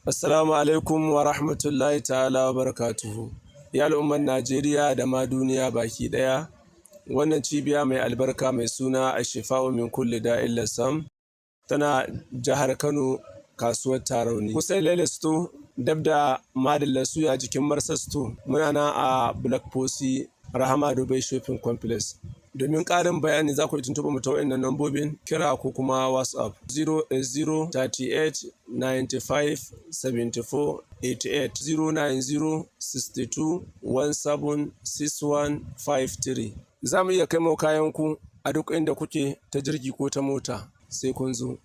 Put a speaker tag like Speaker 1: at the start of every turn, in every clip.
Speaker 1: Assalamu alaikum wa rahmatullahi ta'ala wa barakatuhu. Ya al'ummar Najeriya da ma duniya baki ɗaya, wannan cibiya mai albarka mai suna Ashifa'u min kulli da'in lasam tana jihar Kano, kasuwar Tarauni. Kusa da Lele Store, dab da Madalla Suya, jikin Marsa Store. Muna nan a Black Posi Rahama Dubai Shopping Complex. Domin ƙarin bayani, za ku iya tuntuɓar mu ta waɗannan lambobin kira ko kuma WhatsApp: 080 38 95 74 88, 090 62 17 61 53. Za mu iya kai mau kayan ku a duk inda kuke ta jirgi ko ta mota, sai kun zo.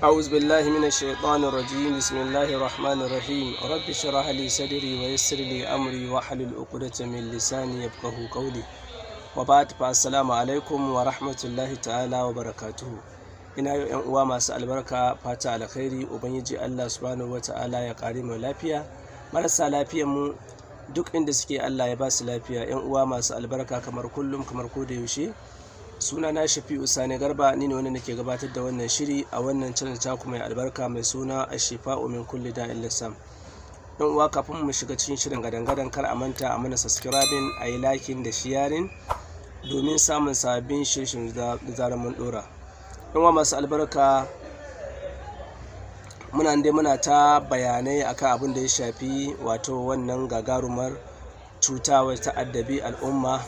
Speaker 2: أعوذ بالله من الشيطان الرجيم. بسم الله الرحمن الرحيم. رب اشرح لي صدري ويسر لي أمري واحلل عقدة من لساني يفقه قولي. وبعد، فالسلام alaikum wa rahmatullahi ta'ala wa barakatuhu. Ina yi yan uwa masu albarka fata alkhairi. Ubangiji Allah subhanahu wa ta'ala ya kare mu lafiya. Marasa lafiyan mu duk inda suke, Allah ya ba su lafiya. Yan uwa masu albarka, kamar kullum, kamar ko da yaushe, suna na Shafi'u Sani Garba. Ni ne wanda nake gabatar da wannan shiri a wannan channel taku mai albarka mai suna Ashifa'u min kulli da'in lissam. Yan uwa, kafin mu shiga cikin shirin gadan-gadan, kar a manta a mana subscribing, a yi liking da sharing domin samun sabbin shirin da zarar mun dora. Yan uwa masu albarka, muna dai muna ta bayanai akan abin da ya shafi wato wannan gagarumar cuta wacce ta addabi al'umma,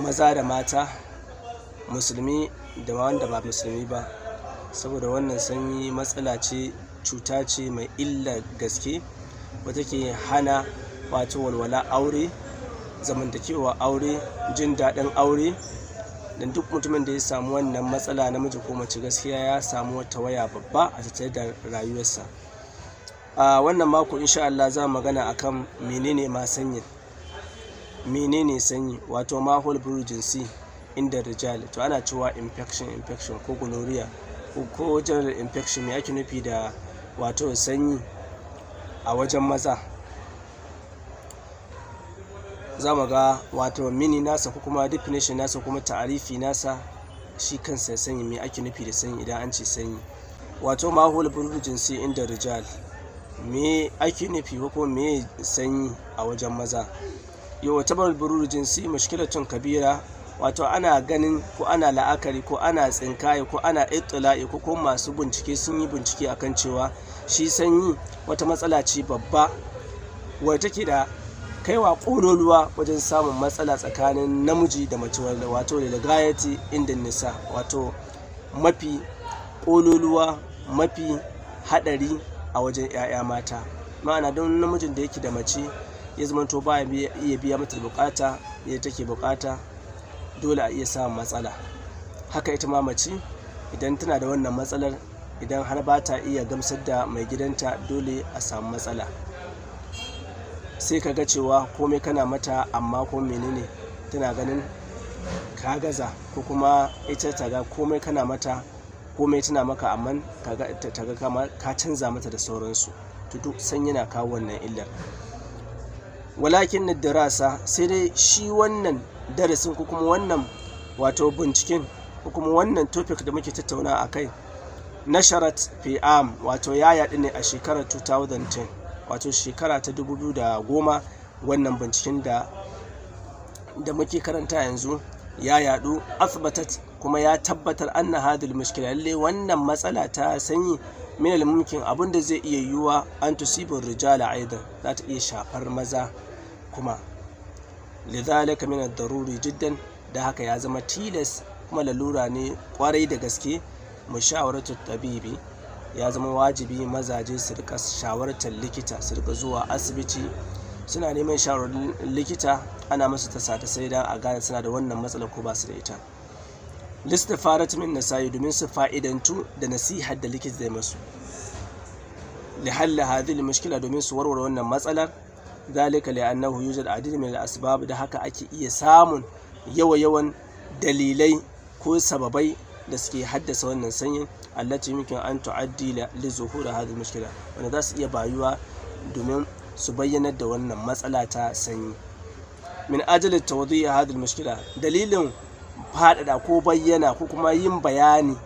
Speaker 2: maza da mata, musulmi da wanda ba musulmi ba. Saboda wannan sanyi matsala ce, cuta ce mai illa gaske wata ke hana wato walwala aure, zamantakewa aure, jin daɗin aure. Don duk mutumin da ya samu wannan matsala, namiji ko mace, gaskiya ya samu wata waya babba a tattare da rayuwarsa. A wannan mako, insha Allah, za mu magana akan menene ma sanyi, menene sanyi, wato ما هو البرود الجنسي عند الرجال. To, ana cewa infection, infection ko gonorrhea ko general infection. Me ake nufi da wato sanyi a wajen maza? Za mu ga wato meaning nasa ko kuma definition nasa, kuma ta'arifi nasa, shi kansa sanyi. Me ake nufi da sanyi idan an ce sanyi? Wato ما هو البرود الجنسي عند الرجال. Me ake nufi ko kuma me sanyi a wajen maza? يعتبر البرود الجنسي مشكلة كبيرة. Wato ana ganin ko ana la'akari ko ana tsinkaye ko ana ittila'i ko kuma masu bincike sun yi bincike akan cewa shi sanyi wata matsala ce babba wadda take da kaiwa ƙololuwa wajen samun matsala tsakanin namiji da mace, wato da غاية عند النساء, wato mafi ƙololuwa, mafi haɗari a wajen 'ya'ya mata. Ma'ana, don namijin da yake da mace ya zama to ba iya biya mata bukata yadda take bukata, dole a iya samun matsala. Haka ita ma mace, idan tana da wannan matsalar, idan har ba ta iya gamsar da mai gidanta, dole a samu matsala. Sai ka ga cewa komai kana mata, amma ko menene, tana ganin ka gaza, ko kuma ita ta ga komai kana mata, komai tana maka, amma ta ga ka canza mata da sauransu. To, duk san yana kawo wannan illar. ولكن الدراسة, sai dai shi wannan darasin ko kuma wannan wato binciken ko kuma wannan topic da muke tattauna a kai, نشرت في عام, wato ya yaɗu ne a shekarar 2010, wato shekara ta 2010. Wannan binciken da muke karanta yanzu ya yadu. أثبتت, kuma ya tabbatar, أن هذه المشكلة, lalle wannan matsala ta sanyi, من الممكن, abinda zai iya yiwuwa, أن تصيب الرجال أيضا, za ta iya shafar maza kuma. لذلك من الضروري جدا, da haka ya zama tilas kuma lalura ne kwarai da gaske, مشاورة الطبيب, ya zama wajibi mazaje su rika shawartar likita, su rika zuwa asibiti suna neman shawarar likita, ana masu tasa sai dan a gane suna da wannan matsalar ko ba su da ita. لاستفادة من نصائح, domin su fa'idantu da nasihar da likita zai masu. لحل هذه المشكلة, domin su warware wannan matsalar. ذلك لأنه يوجد عديد من الأسباب, da haka ake iya samun yawa-yawan dalilai ko sababai da suke haddasa wannan sanyin, التي يمكن أن تؤدي لظهور هذه المشكلة, wanda za su iya bayuwa domin su bayyanar da wannan matsala ta sanyi. من أجل توضيح هذه المشكلة, dalilin faɗaɗa ko bayyana ko kuma yin bayani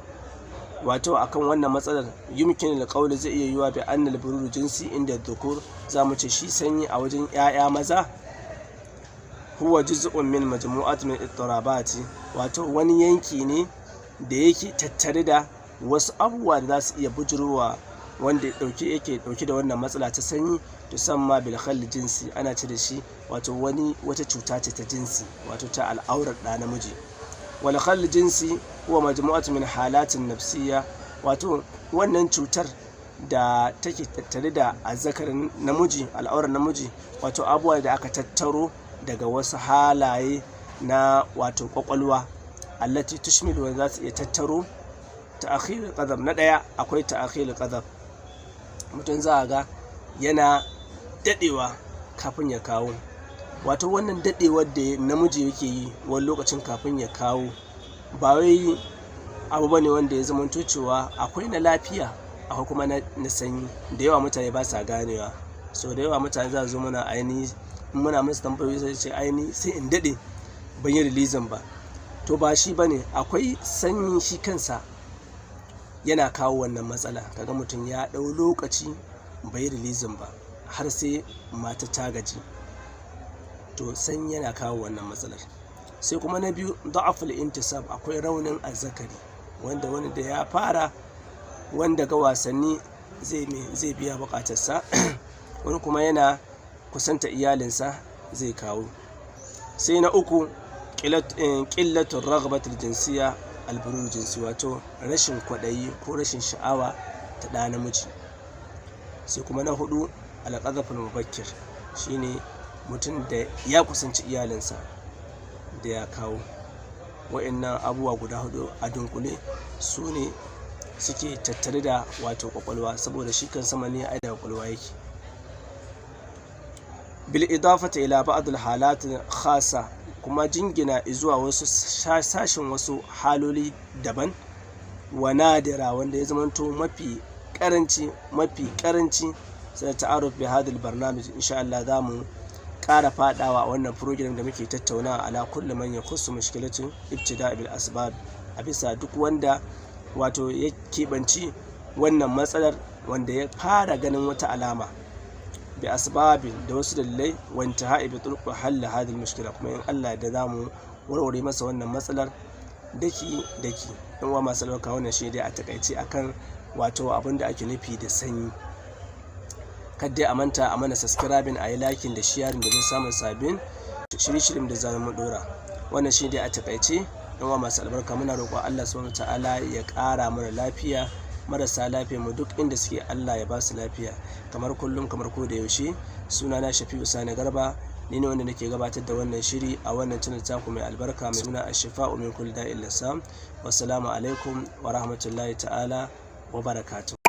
Speaker 2: Wato akan wannan matsalar, yumkin alqawl, zai iya yiwa, bi annal bururu jinsi inda dhukur, za mu ce shi sanyi a wajen 'ya'ya maza, huwa juz'un min majmu'at min ittirabati, wato wani yanki ne da yake tattare da wasu abubuwa da za su iya bujurowa wanda yake dauke da wannan matsala ta sanyi, tusamma bil khall jinsi, ana ce da shi wato wata cuta ce ta jinsi, wato ta al'aurar ɗa namiji. Wal khall jinsi huwa majmu'atu min halatin nafsiyya, wato wannan cutar da take tattare da azzakarin namiji, al'aurar namiji, wato abubuwa da aka tattaro daga wasu halaye na wato kwakwalwa, allati tushmilu, wanda za su iya tattaro ta'akhir qadhaf. Na daya akwai ta'akhir qadhaf, mutum za a ga yana dadewa kafin ya kawo. Wato wannan dadewar da namiji yake yi wani lokacin kafin ya kawo, ba wai abu bane wanda ya zamanto cewa akwai na lafiya, akwai kuma na sanyi. Da yawa mutane ba sa ganewa. So da yawa mutane za su zo mana ainihi, muna musu tambayoyi, sai ce ainihi sai in dade ban yi releasing ba. To ba shi bane, akwai sanyi shi kansa yana kawo wannan matsala. Kaga mutum ya ɗau lokaci bai releasing ba har sai mata ta gaji. To sanyi yana kawo wannan matsalar. Sai kuma na biyu, da'aful intisab, akwai raunin azzakari, wanda wani da ya fara wanda ga wasanni zai biya bukatarsa, wani kuma yana kusanta iyalinsa zai kawo. Sai na uku, ƙillatul ragbatul jinsiya alburur jinsi, wato rashin kwaɗayi ko rashin sha'awa ta ɗa namiji. Sai kuma na hudu, alqadhaful mubakkir, shine mutum da ya kusanci iyalinsa da ya kawo. Wa'annan abubuwa guda hudu a dunkule su ne suke tattare da wato kwakwalwa, saboda shi kan sama ne ai da kwakwalwa yake. Bil idafati ila ba'd al halat khassa, kuma jingina zuwa wasu sashin wasu haloli daban wa nadira, wanda ya zamanto mafi karanci. Sai ta'aruf bi hadal barnamij, insha Allah za mu ƙara fadawa a wannan program da muke tattaunawa ala kulli man yakhussu mushkilatin ibtida bil asbab, a bisa duk wanda wato ya keɓanci wannan matsalar, wanda ya fara ganin wata alama, bi asbabin, da wasu dalilai, wa intihai bi turuq hal hadhihi mushkila. Kuma in Allah da zamu warware masa wannan matsalar daki daki. In wa masu albarka, wannan shi dai a takaice akan wato abin da ake nufi da sanyi. Kadai a manta a mana subscribing, a yi liking da sharing domin samun sabbin shirye-shiryen da zamu mu dora. Wannan shi dai a takaice, yan uwa masu albarka. Muna roƙon Allah subhanahu ta'ala ya ƙara mana lafiya. Marasa lafiya mu duk inda suke, Allah ya ba su lafiya. Kamar kullum, kamar ko da yaushe, sunana Shafi'u Sani Garba, ni ne wanda nake gabatar da wannan shiri a wannan channel taku mai albarka mai suna Ashifa'u min kulli da'il lasam. Wassalamu alaikum wa rahmatullahi ta'ala wa barakatuh.